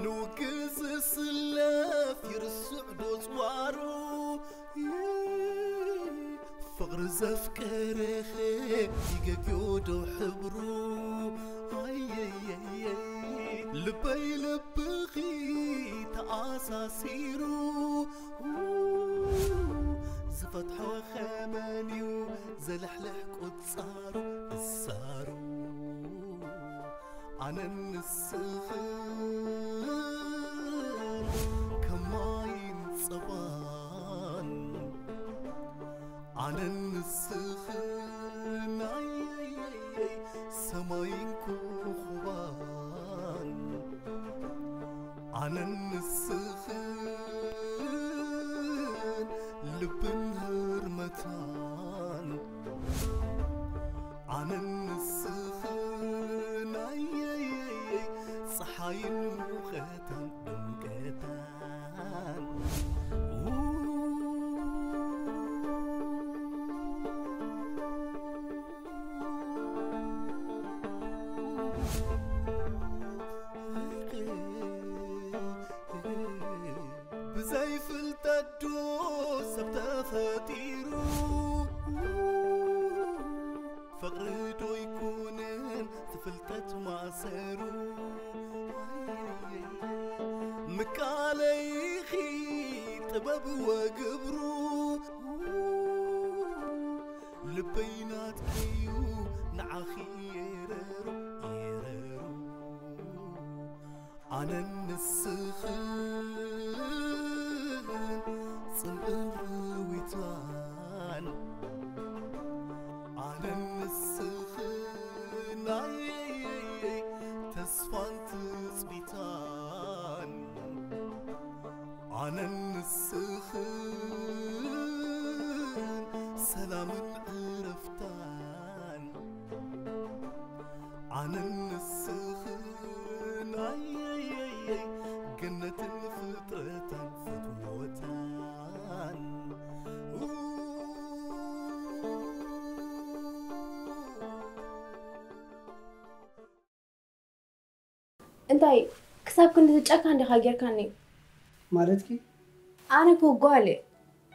ንውግእ ዝስለፍ ይርስዕ ዶ ጽዋሩ? ፍቕሪ ዘፍቀረኸ ይገግዮ ዶ ሕብሩ? ኣየየየይ፣ ልበይ ልብኺ ተኣሳሲሩ፣ ዝፈትሖ ኸመንዩ ዘልሕልሕ ቁጻሩ እሳሩ። ኣነን ንስኽን ከማይን ጸባን፣ ኣነን ንስኽን ኣየየየይ ሰማይን ኮኾባን፣ ኣነን ንስኽን ልብን ህርመታን፣ ኣነን ንስኽን ኣየየየይ ጸሓይን ሙቐታን ድምቀታን። ብዘይ ፍልጠት ዶ ሰብ ተፈጢሩ? ፍቕሪ ዶ ይኩንን ትፍልጠት ማእሰሩ? ምቃለይኺ ጥበብ ወግብሩ፣ ልበይ ናትኪዩ ንዓኺ የረሩ፣ የረሩ። ኣነን ንስኽን ጽምእን ርዊታን፣ ኣነን ንስኽን ኣየየየይ ተስፋን ትጽቢታን፣ ኣነን ንስኽን ሰላምን ዕረፍታን፣ ኣነን ንስኽን ኣየየየይ ገነትን ፍጥረታን ፍትወታን። እንታይ ክሳብ ክንዲ ትጨካ እንዲኻ ጌርካኒ? ማለትኪ? ኣነ እኮ ጓል እየ።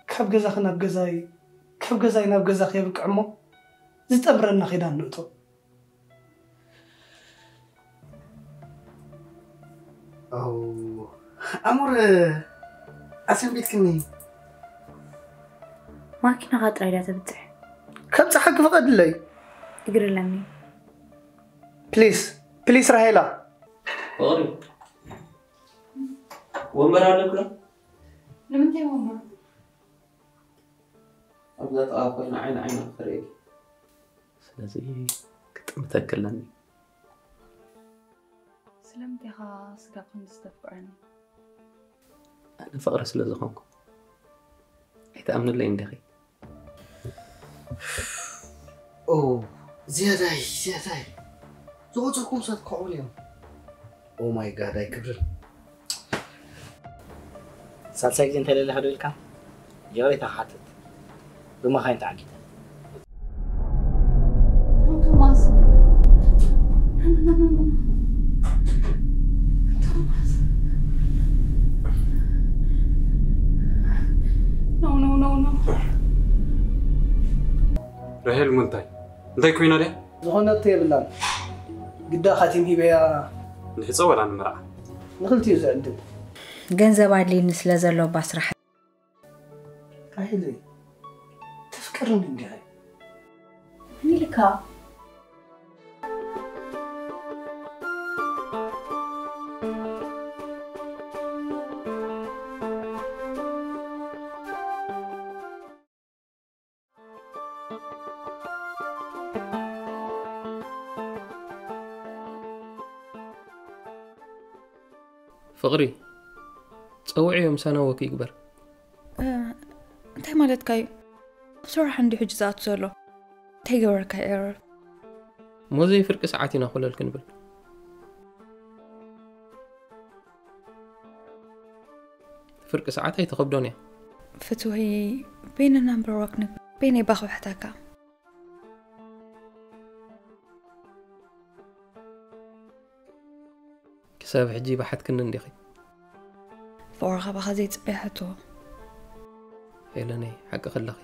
ካብ ገዛኺ ናብ ገዛይ፣ ካብ ገዛይ ናብ ገዛኺ የብቅዕ እሞ ዝጠምረና ኺዳን ንእቶ። ኣው፣ ኣሙር፣ ኣሰንቢትክኒ። ማኪናኻ ጥራይ ድያ ተብጽሕ? ከብጽሓኪ ፍቐድለይ። እግሪ ኣለኒ። ፕሊስ፣ ፕሊስ ራሄላ። ፍቕሪ፣ ወንበር ኣለኩ ዶ? ንምንታይ ወንበር? ኣብዛ ጥቓ ኮይና ዓይኒ ዓይኒ ክርእየኪ። ስለዚ ክጥምተኪ ኣለኒ። ስለምንታይ ኢኻ ስጋብ ክንድዚ ተፍቅረኒ? ኣነ ፍቕሪ ስለ ዝኾንኩ። ኣይትኣምንለይን ዲኺ? ኦ፣ ዝያዳይ፣ ዝያዳይ። ዝቖጸርኩም ሰባት ክኸዕቡኒ እዮም። ኦ ማይ ጋድ፣ ኣይክብርን። ሳልሳይ ግዜ እንተለለኻ ዶ ኢልካ? ይቕሬታ ክሓትት። ብመኻይን ተዓጊተ። ቶማስ። ቶማስ። No, no, no, no። ራሄል፣ ምንታይ? እንታይ ኮይና ድያ? ዝኾነቶ የብላን። ግዳ ካቲም ሂበያ። ንሕጸ ወላ ንምርዓ? ንኽልቲኡ ዝዕድል። ገንዘብ ኣድልይኒ ስለ ዘሎ እባ ስራሕ። ራሄለይ፣ ተፍቅርኒ እንዲኻ? ኒልካ። ፍቕሪ፣ ጸውዕዮ፣ ምሳና ወክ ይግበር። እ፣ እንታይ ማለትካ እዩ? ኣብ ስራሕ እንዲዩ ሕጂ ዝኣቱ ዘሎ። እንታይ ገበርካ ኤረር? ሞዘይ ፍርቂ ሰዓት ኢና ኮለል ክንብል። ፍርቂ ሰዓት ኣይትኸብዶን እያ። ፍትወይ፣ በይንና እምበር ዋክ ንግበር። በይነይ ባኽ ብሕተካ። ክሳብ ሕጂ ይብሕትክኒ እንዲኺ። ፍቕሪ ካባኻ ዘይጽበያ ሕቶ። ሄለነይ፣ ሓቂ ከለኺ።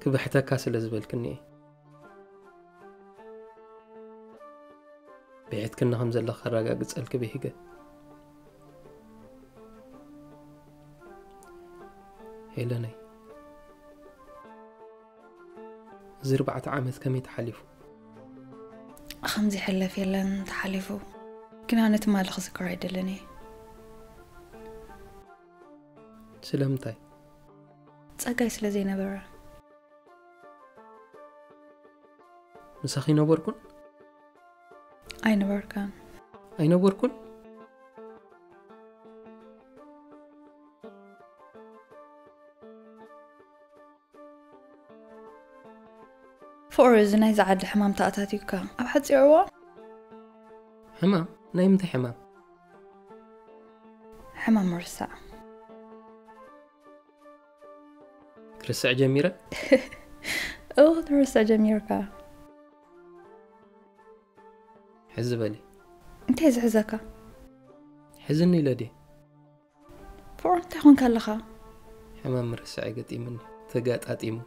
ክብሕተካ ስለ ዝበልክኒ እየ። ብሕትክኒ ከም ዘለኺ ከረጋግጸልኪ ብሂገ። ሄለነይ፣ እዚ ኣርባዕተ ዓመት ከመይ ተሓሊፉ? ከምዚ ይሕለፍ የለን ተሓሊፉ። ግን ኣነ ትማሊ ክዝክሮ ኣይደልን እየ። ስለምንታይ? ጸጋይ ስለ ዘይነበረ። ምሳኺ ነበርኩን? ኣይነበርካን። ኣይነበርኩን? ፍቕሪ፣ እዚ ናይዚ ዓዲ ሕማም ተኣታትዩካ። ኣብ ሓጺር እዋን? ሕማም? ናይ ምንታይ ሕማም? ሕማም ምርሳዕ። ክርስዕ ጀሚረ? እው፣ ክትርስዕ ጀሚርካ። ሕዚ በሊ። እንታይ ዝሕዘካ? ሕዝኒ ኢለ ድየ? ፍቕሪ፣ እንታይ ኮንካ ኣለኻ? ሕማም ምርሳዕ ገጢሙኒ። ተጋጣጢሙ።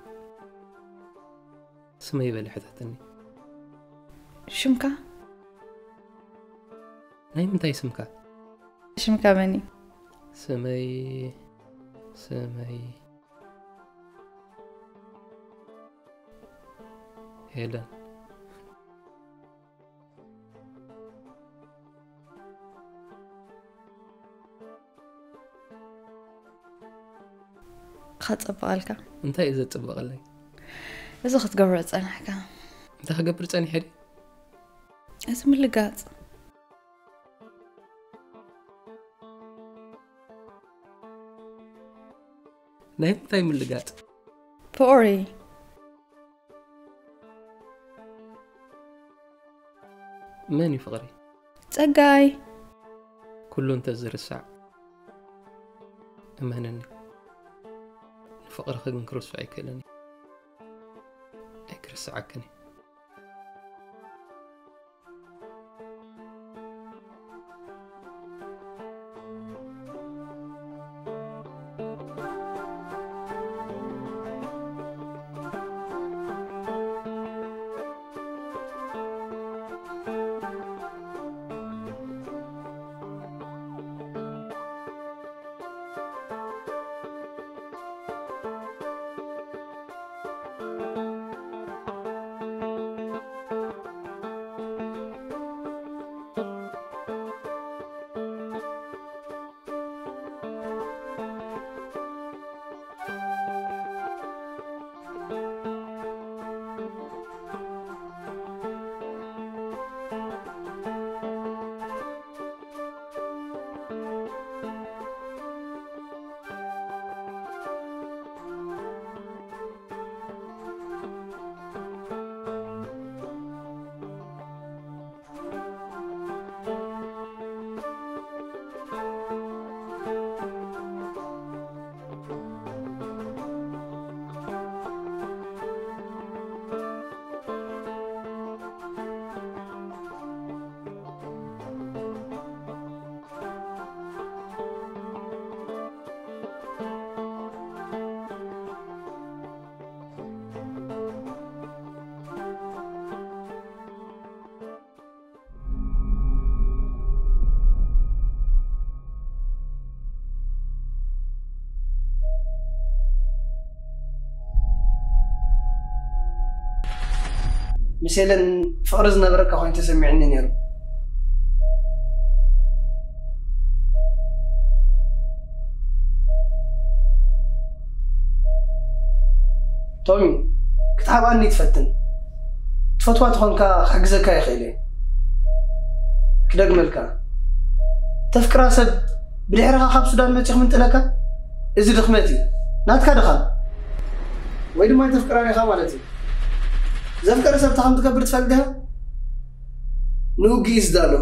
ስመይ በሊ ሕተተኒ። ሽምካ? ናይ ምንታይ ስምካ? ሽምካ መን እዩ? ስመይ፣ ስመይ ሄለን። ከጸብቐልካ። እንታይ እዩ ዘጽብቐለይ? እዚ ክትገብሮ ጸናሕካ። እንታይ ክገብር ጸኒሐ ድየ? እዚ ምልጋጽ። ናይ ምንታይ ምልጋጽ? ፍቕሪ። መን እዩ ፍቕሪ? ጸጋይ። ኩሉ እንተ ዝርሳዕ፣ እመነኒ፣ ንፍቕርኺ ግን ክርስዖ ኣይክእልን እየ። ኣይክርስዓክን እየ። ምስ ሄለን ፍቕሪ ዝነበረካ ኮይኑ ተሰሚዕኒ ነይሩ። ቶሚ፣ ክትሓብኣኒ ትፈትን። ትፈትዋ ተኾንካ ክሕግዘካ ይኽእል እየ። ክደግመልካ። ተፍቅራ ሰብ ብድሕርኻ ካብ ሱዳን መጺኹ ምንጥለካ? እዚ ድኽመት እዩ። ናትካ ድኻም። ወይ ድማ ኣይተፍቅራን ኢኻ ማለት እዩ። ዘፍቀረ ሰብ እንታይ ከም ትገብር ትፈልጥ ዲኻ? ንውግእ እዩ ዝዳሎ።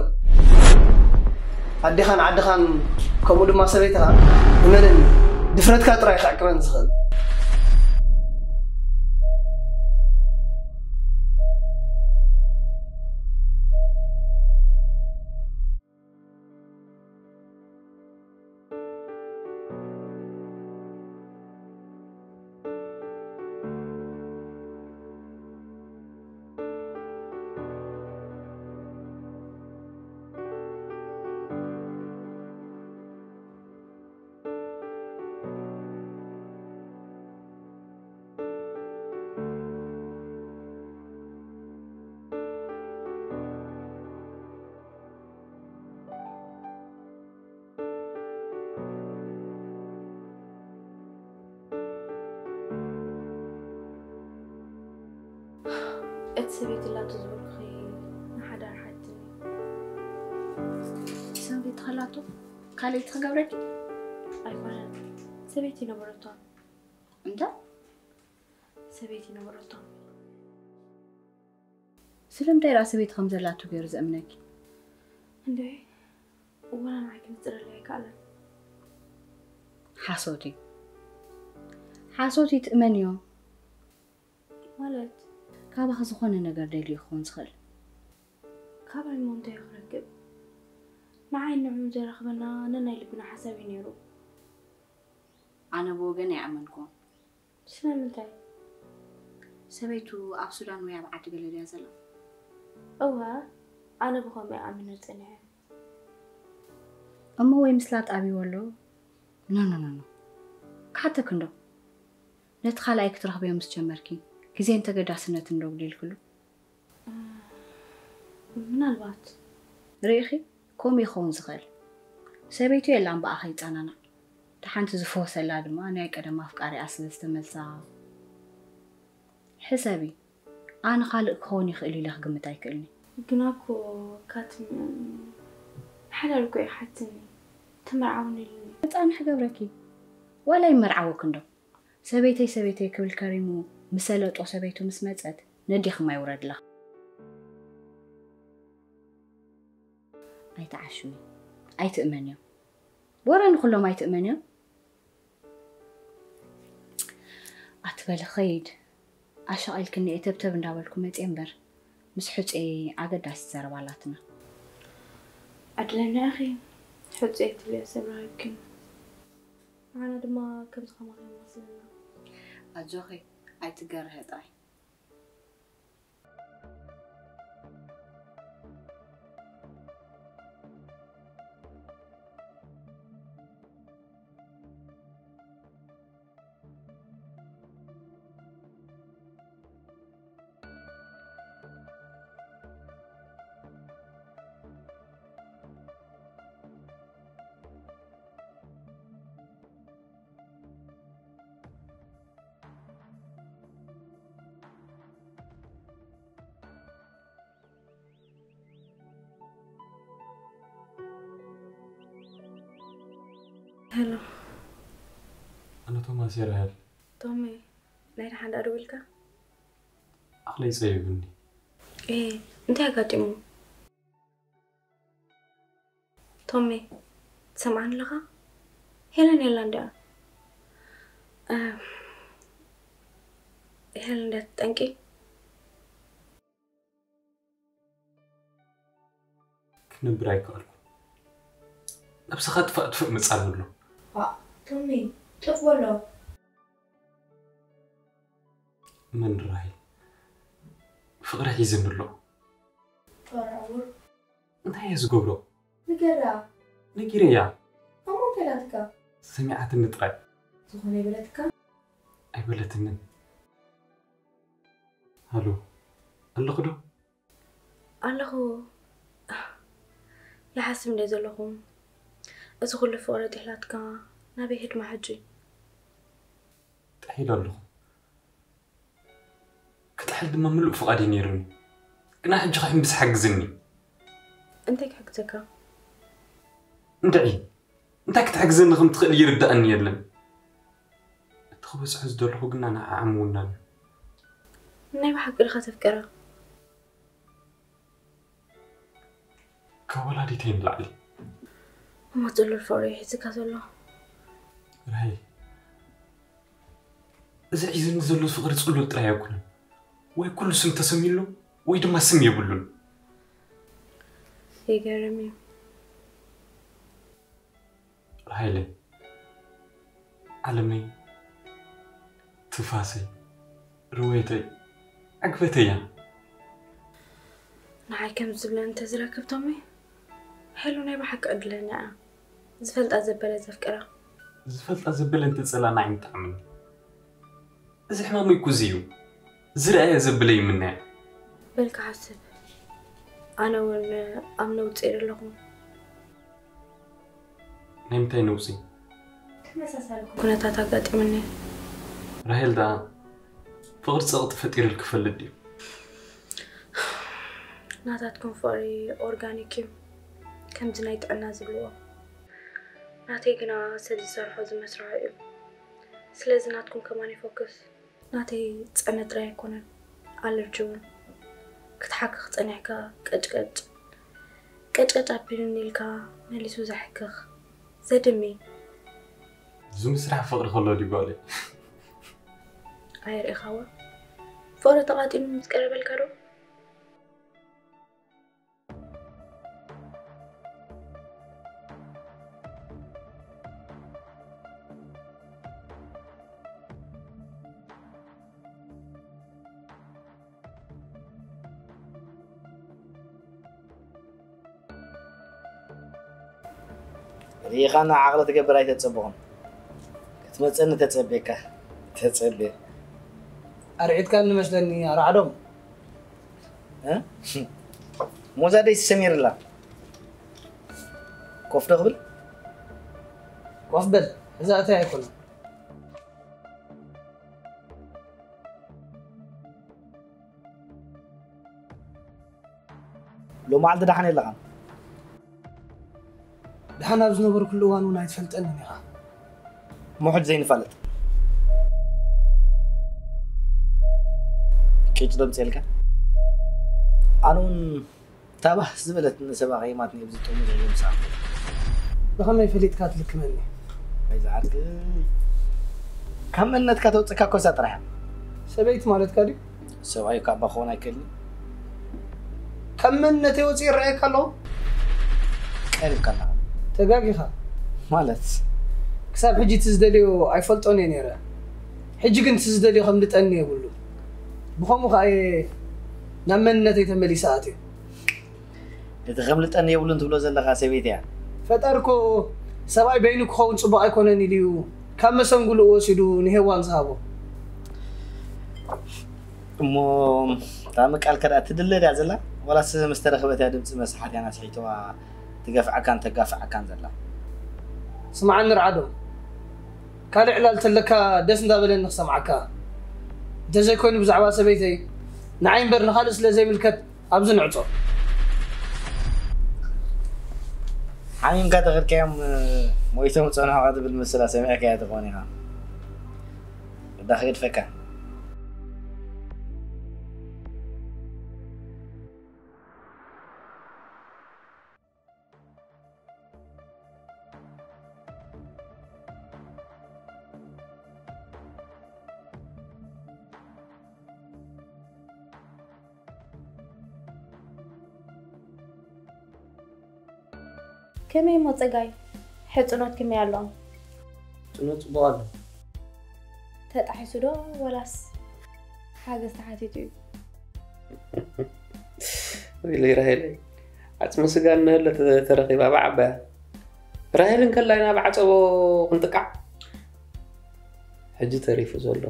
ኣዴኻን ዓድኻን ከምኡ ድማ ሰበይትኻ እመነኒ፣ ድፍረትካ ጥራይ ከዕቅበን ዝኽእል። እቲ ሰበይቲ ኣላቶ ዝበልኩኺ ንሓዳር ሓትኒ። ሰበይቲ ከላቶ ካልኣይቲ ክገብረኪ? ኣይኮነን፣ ሰበይቲ ነበረቶ። እንተ ሰበይቲ ነበረቶ። ስለምንታይ ደኣ ሰበይቲ ከም ዘላቶ ገይሩ ዘእምነኪ? እንዴ፣ እዋና ንዓይ ክንጽረለይ ኣይከኣለን። ሓሶት እዩ። ሓሶት እዩ፣ ትእመንዮ። ማለት? ካባኺ ዝኾነ ነገር ደልዩ ክኸውን ዝኽእል። ካባይ እሞ እንታይ ክረክብ? ንዓይ ንዕኡ ዘራኽበና ነናይ ልብና ሓሳብ እዩ ነይሩ። ኣነ ብወገን ኣይኣመንኩን። ስለምንታይ? ሰበይቱ ኣብ ሱዳን ወይ ኣብ ዓዲ ገለ ድያ ዘላ? እወ፣ ኣነ ብኸምኡ ኣሚነ ጸኒሐ። እሞ ወይ ምስላ ጣቢዎ ኣሎ? ኖ፣ ኖ፣ ኖ፣ ኖ። ክሓተክ እንዶ። ነቲ ካልኣይ ክትረኽብዮ ምስ ጀመርኪ፣ ግዜን ተገዳስነትን ዶ ጉዲልክሉ? ምናልባት። ርኢኺ፣ ከምኡ ይኸውን ዝኽእል። ሰበይቱ የላን ብኣኻ ይጸናናዕ። ደሓንቲ ዝፈወሰላ ድማ ናይ ቀደም ኣፍቃሪኣ ስለ ዝተመልሳ። ሕሰቢ፣ ኣነ ካልእ ክኸውን ይኽእል ኢለ ክግምት ኣይክእልኒ። ግና እኮ ካትም ሓዳር እኮ ይሓትኒ፣ ተመርዓውኒ ኢሉኒ። ህጻን ክገብረኪ፣ ዋላ ይመርዓወክ እንዶ። ሰበይተይ፣ ሰበይተይ ክብል ከሪሙ፣ ምሰለጦ ሰበይቱ ምስ መጸት፣ ነዲኽማ ይውረድላ። ኣይትዓሽዊ፣ ኣይትእመንዮ። ወረ ንኹሎም ኣይትእመንዮ። ኣትበሊ ኸይድ፣ ኣሻቒልክኒ እየ ተብተብ እንዳበልኩ መጽየ እምበር፣ ምስ ሕጹየይ ኣገዳሲት ዘረባ ኣላትና። ዕድለኛ ኢኺ፣ ሕጹየይ ትብልዮ ሰብ ረኺብኪ። ንዓና ድማ ከምዚ ከማኺ የማስለና። ኣጆኺ፣ ኣይትገርሀ ጥራይ። ሄሎ። ኣነ ቶማስ እየ ራሄል። ቶሜ፣ ናይ ደሓን ደኣ ደዊልካ? ዓቕለይ ጸቢቡኒ። ኤ፣ እንታይ ኣጋጢሙ? ቶሜ፣ ትሰምዓኒ ኣለኻ? ሄለን የላን ድኣ? እ፣ ሄለን ድያ ትጠንቂ? ክነብር ኣይከኣልኩን። ነብስኻ ጥፋእ ጥፍእ መጻኒ ኣሎ። ዋእ፣ ቶሚ፣ ጡፍ በሎ። መን ራሂል? ፍቕሪ ሒዝኒ ኣሎ። ፍቕሪ ዕውር። እንታይ እየ ዝገብሮ? ንገራ። ነጊረያ። እሞ እንታይ ኢላትካ? ሰሚዓትኒ ጥራይ። ዝኾነ ኣይበለትካ? ኣይበለትንን። ሃሎ፣ ኣለኹ ዶ? ኣለኹ። ይሓስብ እንደ ዘለኹ፣ እዚ ኩሉ ፍቕሪ ጥሒላትካ ናበይ ህድማ ሕጂ? ጥሒለ ኣለኹ። ክጥሕል ድማ ምሉእ ፍቓድ እዩ ነይሩኒ። ግና ሕጂ ክሕምብስ ሓግዝኒ። እንታይ ክሕግዘካ? እንድዒ፣ እንታይ ክትሕግዘኒ ከም ትኽእል ይርድኣኒ የለን። እቲ ክበጽሖ ዝደለኹ ግና ንዓኣ ምውናን እዩ። ናይ ብሓቂ ዲኻ ተፍቅራ? ካብ ወላዲተይ ንላዕሊ። እሞ ጽሉል ፍቕሪ እዩ ሒዝካ ዘሎ። ራሄል፣ እዚ ሒዝኒ ዘሎ ፍቕሪ ጽሉል ጥራይ ኣይኮነን። ወይ ኩሉ ስም ተሰሚሉ፣ ወይ ድማ ስም የብሉን። ይገርም እዩ። ራሄለይ፣ ዓለመይ፣ ትንፋሰይ፣ ርወየተይ፣ ዕግበተይ እያ። ንዓይ ከም ዝብለ እንተዝረክብ ቶሚ፣ ሄሉ ናይ ብሓቂ ዕድለኛ እያ። ዝፈልጣ ዘበለ ዘፍቅራ። ዝፈልጣ ዘበለ እንተጸላእና ኣይምጥዓምን። እዚ ሕማመይ እኮ እዚ እዩ። ዝረኣየ ዘብለ ይምነያ። በልካ ሓስብ። ኣነ እውን ኣብ ነውጺ እየ ዘለኹ። ናይ ምንታይ ነውጺ? ተመሳሳሊ ኩነታት ኣጋጢሙኒ። ራሄል ደኣ ፍቕሪ ጸቕጢ ፈጢሩልኪ ይፈልጥ ድዩ? ናታትኩም ፍቕሪ ኦርጋኒክ እዩ፣ ከምዚ ናይ ጥዕና ዝብልዎ። ናተይ ግና ሰብ ዝሰርሖ ዝመስርሖ እዩ። ስለዚ ናትኩም ከማን ይፎክስ። ናተይ ጸነ ጥራይ ኣይኮነን፣ ኣለርጂ እውን። ክትሓክኽ ጸኒሕካ ቀጭቀጭ፣ ቀጭቀጭ ኣቢሉኒ ኢልካ መሊሱ ዘሕክኽ፣ ዘድሚ። ዝምስራሕ ፍቕሪ ከሎ ድዩ ጓለይ? ኣየርእኻዋ? ፍቕሪ ተቓጢኑ ምስ ቀረበልካ ዶ? ርኢኻና ዓቕሊ ትገብር ኣይተጸበኹን። ክትመጸኒ ተጸቤካ። ተጸቤ። ኣርዒትካኒ መስለኒ ኣራዕዶም። እ? ሞዛ ደይ ሰሚርላ። ኮፍ ዶ ክብል? ኮፍ በል። እዛ እታይ ኣይኮነን። ሎማዓልቲ ደሓን የለኻን። ደሓን ኣብ ዝነበርኩሉ እዋን እውን ኣይትፈልጠንን ኢኻ። ምሑድ ዘይንፋለጥ። ቅጭ ደምፅየልካ። ኣነ እውን ታባህ ዝበለት ንሰባ ቀይማትኒ ኣብዚ ጥሙ ዘሎ ምሳእ። ብኸመይ ፈሊጥካ ትልክመኒ? ኣይዝዓርክ። ካብ መንነትካ ተውፅእካ ኮሳ ጥራሕ እያ። ሰበይቲ ማለትካ ድዩ? ሰብኣይ ካብ ክኸውን ኣይክእልን። ካብ መንነተይ ወፂኡ ይረኣየካ ኣለኹ? ቀሪብካ ኣለኻ። ተጋጊኻ። ማለት? ክሳብ ሕጂ እቲ ዝደልዮ ኣይፈልጦን እየ ነይረ። ሕጂ ግን እቲ ዝደልዮ ከምልጠኒ የብሉ። ብኸምኡ ከኣ እየ ናብ መንነተይ ተመሊሰ ኣትየ። እቲ ከምልጠኒ የብሉን ትብሎ ዘለኻ ሰበይቲ እያ። ፈጣሪ እኮ ሰብኣይ በይኑ ክኸውን ጽቡቕ ኣይኮነን ኢሉ እዩ ካብ መሰንግልኡ ወሲዱ ንሄዋን ዝሃቦ። እሞ እታ ምቃል ከኣ ትድለ ድያ ዘላ? ዋላስ ምስ ተረኽበት እያ ድምጺ መስሓት እያ ኣስሒትዋ ትገፍዓካን ተጋፍዓካን ዘላ? ስምዓኒ ርዓዶ፣ ካልእ ዕላል ተለካ ደስ እንዳበለኒ ክሰምዓካ። እንተዘይኮይኑ ብዛዕባ ሰበይተይ ንዓይ እምበር ንኻልእ ስለ ዘይምልከት ኣብዚ ንዕጾ። ሓሚምካ ተኸድካዮም ሞይቶም ጸንሖኻ ትብል ምስላ ሰሚዕካያ ትኾን ኢኻ። ወዳ ክገድፈካ። ከመይ እሞ ጸጋይ? ሕጽኖት ከመይ ኣሎ? ሕጽኖት ጽቡቕ ኣሎ። ተጣሒሱ ዶ ወላስ ሓገዝ ተሓቲቱ እዩ? ሪለይ ራሄለይ፣ ዓጽሚ ስጋ እንሀለ ተ-፣ ተረኺባ ብዓባያ። ራሄል እንከላ ኢና ብዓጸቦ ክንጥቃዕ። ሕጂ ተሪፉ ዘሎ።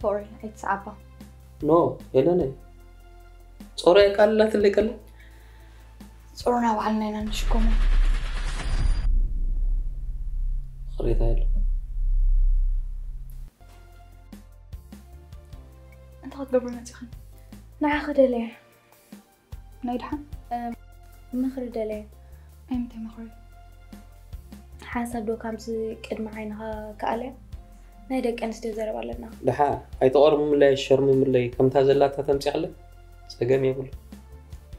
ፍቕሪ ኣይትስዓባ። ኖ፣ ሄለነይ። ጾሮ የቃልላትለይ ከላ? ጾሮና ባዕልና ኢና ንሽከሞ። ቅሬታ የለን። እንታይ ክትገብሪ መጺኽን? ንዓኺ ደልየ። ናይ ድሓን? እም፣ ምኽሪ ደልየ። ኣይ፣ እንታይ ምኽሪ? ሓንሳብ ዶ ካብዚ ቅድሚ ዓይንኻ ክኣልያ? ናይ ደቂ ኣንስትዮ ዘረባ ኣለና። ድሓ፣ ኣይተቐርምምለይ፣ ኣይሸርምምለይ፣ ከምታ ዘላታ ተምጽኣለይ? ጸገም የብሉ።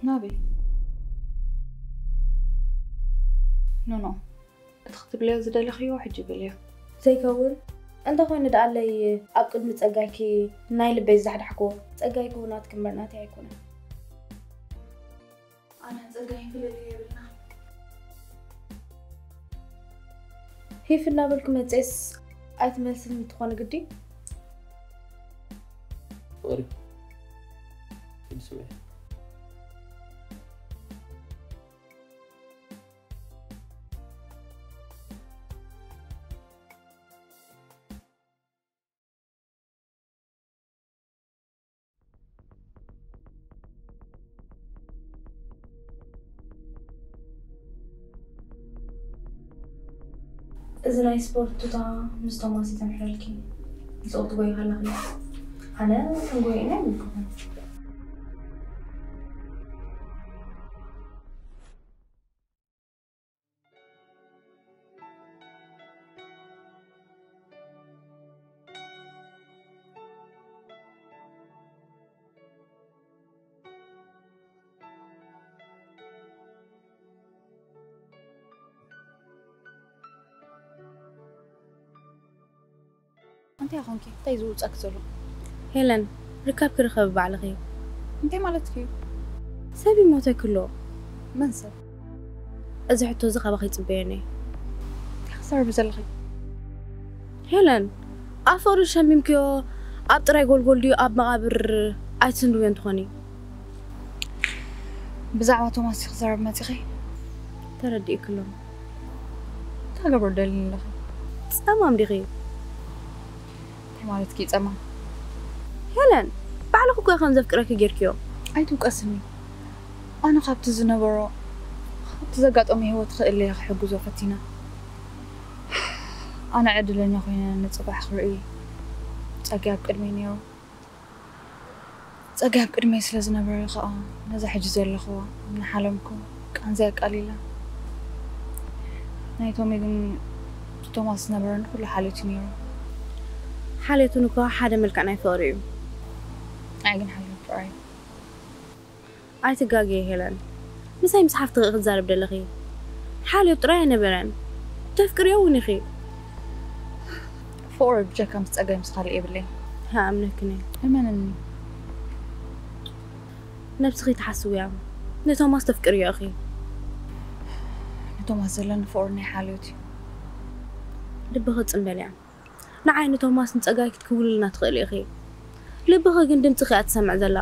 ናበይ? ኖ፣ ኖ። እቲ ክትብልዮ ዝደለኽዮ ሕጂ በልዮ። ዘይከውን? እንተኾይኑ ደኣለይ ኣብ ቅድሚ ጸጋይኪ ናይ ልበይ ዝዳሕዳሕክዎ። ጸጋይኪ እውን ናትኪ እምበር ናተይ ኣይኮነን። ኣነ ጸጋይ ክልል የብልና። ሂፍ እናበልኩ መጽኤስ ኣይትመልስን እንትኾን ግዲ? ፍቕሪ። ክንዲ ስምዒ። እዚ ናይ ስፖርት ቱታ ምስ ቶማስ ይጸንሐልኪ። ምስኡ ትጎዪ ከለኺ። ኣነ ክንጎዪ ኢና ይብልኩኹም። እንታይ ኾንኪ? እንታይ ዝውጻክ ዘሎ? ሄለን፣ ርካብ ክርኸብ ባዕልኺ። እንታይ ማለትኪ እዩ? ሰብ ይሞተኪ ኣሎ። መን ሰብ? እዚ ሕቶ እዚ ካባኺ ይጽበዮ ነይ። እንታይ ክትዛረቢ ዘለኺ? ሄለን፣ ኣብ ፍቕሪ ሸሚምክዮ ኣብ ጥራይ ጎልጎል ድዩ ኣብ መቓብር ኣይትስንድውዮ እንትኾኒ? ብዛዕባ ቶማስ ክትዛረብ መጺኺ? ተረዲእኪ ኣሎ። እንታይ ገብር ደሊኒ ኣለኺ? ጸማም ዲኺ? እንታይ ማለትኪ ጸማም? ሄለን፣ ባዕልኺ እኮ ከም ዘፍቅረኪ ጌርክዮ። ኣይትውቀስኒ። ኣነ ካብቲ ዝነበሮ፣ ካብቲ ዘጋጠመ ህይወት ክእለየ ክሕግዞ ፈቲነ። ኣነ ዕድለኛ ኮይነ ንጽባሕ ክርኢ ጸጊ ኣብ ቅድመይ ነይሩ። ጸጊ ኣብ ቅድመይ ስለ ዝነበረ ከኣ ነዛ ሕጂ ዘለኹዋ እናሓለምኩ ቃንዛ የቃሊላ። ናይ ቶሚ ግን ቶማስ ዝነበረኒ ኩሉ ሓልዮት እዩ ነይሩ። ሓልዮትን እኮ ሓደ መልክዕ ናይ ፍቕሪ እዩ። ኣይ ግን ሓልዮት ጥራይ እዩ። ኣይትጋገየ ሄለን፣ ምሳይ ምስ ሓፍትኺ ክትዛረብ ደለኺ። ሓልዮት ጥራይ ኣይነበረን፣ ተፍቅርዮ እውን ኢኺ። ፍቕሪ ብጀካ ምስ ጸጋይ ምስ ካልእ የብለይ። ሃኣምነክኒ። እመንኒ። ነብስኺ ትሓስውያ፣ ንቶማስ ተፍቅርዮ ኢኺ። ንቶማስ ዘለኒ ፍቕሪ ናይ ሓልዮት እዩ። ልብኺ ጽምበልያ። ንዓይ ንቶማስ ንጸጋይ ክትክውልልና ትኽእሊ ኢኺ። ልብኺ ግን ድምጽኺ እያ ትሰምዕ ዘላ።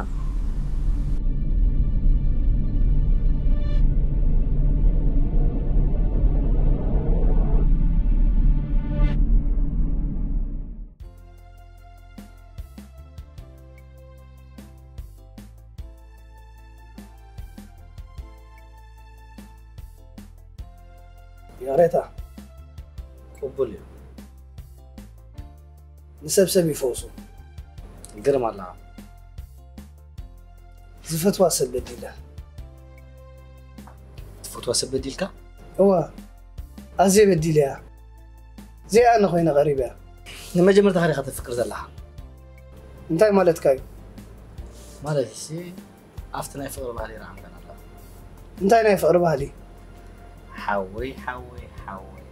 ይቕሬታ። ቅቡል እዩ። ንሰብ ሰብ ይፈውሱ። ግርም ኣለኻ። ዝፈትዋ ሰብ በዲለ። ትፈትዋ ሰብ በዲልካ? እዋ፣ ኣዝየ በዲለያ። ዘይኣነ ኮይነ ቀሪበያ። ንመጀመርታ ኸሪኻ ተፍቅር ዘለኻ? እንታይ ማለትካ እዩ? ማለት ሲ ኣብቲ ናይ ፍቕሪ ባህሊ ይረኣንከን ኣለኹ። እንታይ ናይ ፍቕሪ ባህሊ? ሓወይ ሓወይ ሓወይ፣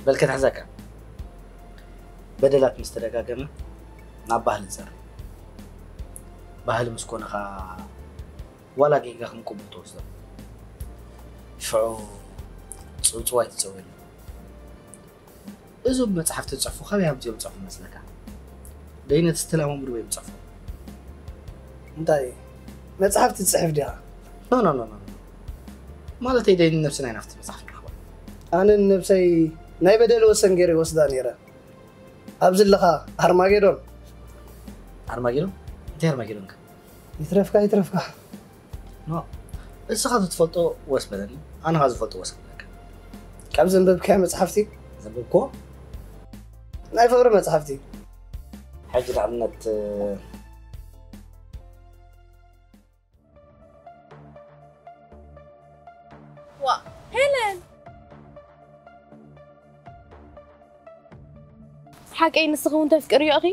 በል ክትሕዘካ። በደላት ምስ ተደጋገመ ናብ ባህሊ ትዘሪ። ባህሊ ምስ ኮነ ኸኣ ዋላ ጌጋ ከም ቅቡል ትወስዶ። ሽዑ ጽውጽዋይ ትጸውየሉ። እዞም መጽሓፍቲ ዝጽሕፉ ካበይ ኣምጺኦም ዝጽሕፉ መስለካ? ደይነት ዝተላመሙ ድዮም ዝጽሕፉ? እንታይ መጽሓፍቲ ትጽሕፍ ዲኻ? ኖ ኖ ኖ ኖ ኖ። ማለተይ ደይን ነብስና ኢና ኣብቲ መጽሓፍ ንረኽባ። ኣነ ንነብሰይ ናይ በደል ወሰን ገይረ ይወስዳ ነይረ። ኣብዚ ኣለኻ ኣርማጌዶን። ኣርማጌዶን? እንታይ ኣርማጌዶን ከ? ይትረፍካ ይትረፍካ። ኖ፣ እስኻ ትፈልጦ ወስ በለኒ፣ ኣነ ኸኣ ዝፈልጦ ወስ ክብለካ። ካብ ዘንበብካዮ መጽሓፍቲ? ዘንበብክዎ? ናይ ፍቕሪ መጽሓፍቲ። ሕጂ ንኣብነት፣ ዋ፣ ሄለን! ሓቀይ ንስኺ እውን ተፍቅርዮ ኢኺ?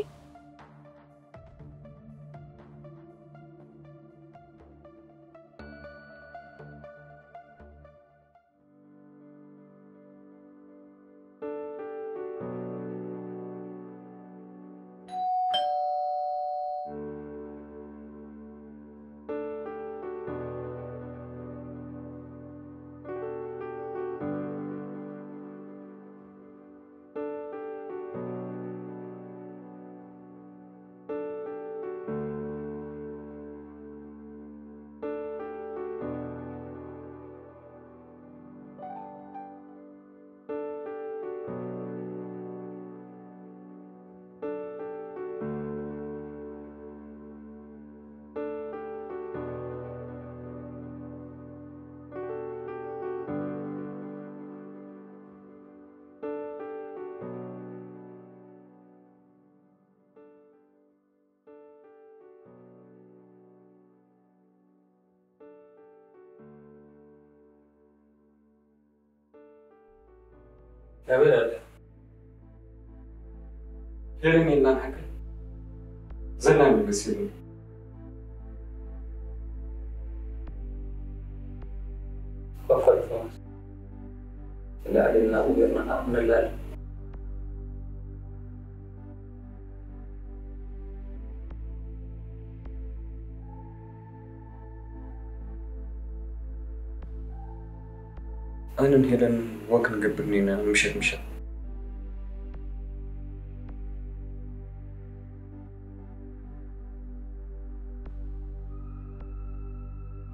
ኣበይ ኣለ? ሄርሜላን ሓቀይ ዘናሚ መሲሉኒ። ኮፈር ቶማስ፣ ላዕልና ጌርና ንላል። ኣነን ሄለን ወክ ንገብር ኔና ምሸት ምሸት።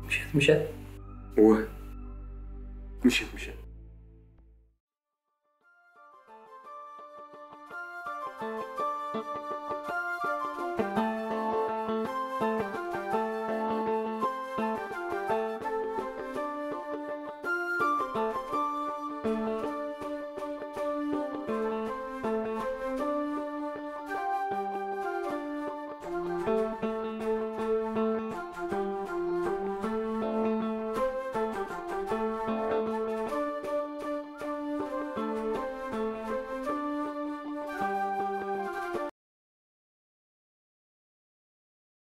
ምሸት ምሸት? እወ፣ ምሸት ምሸት።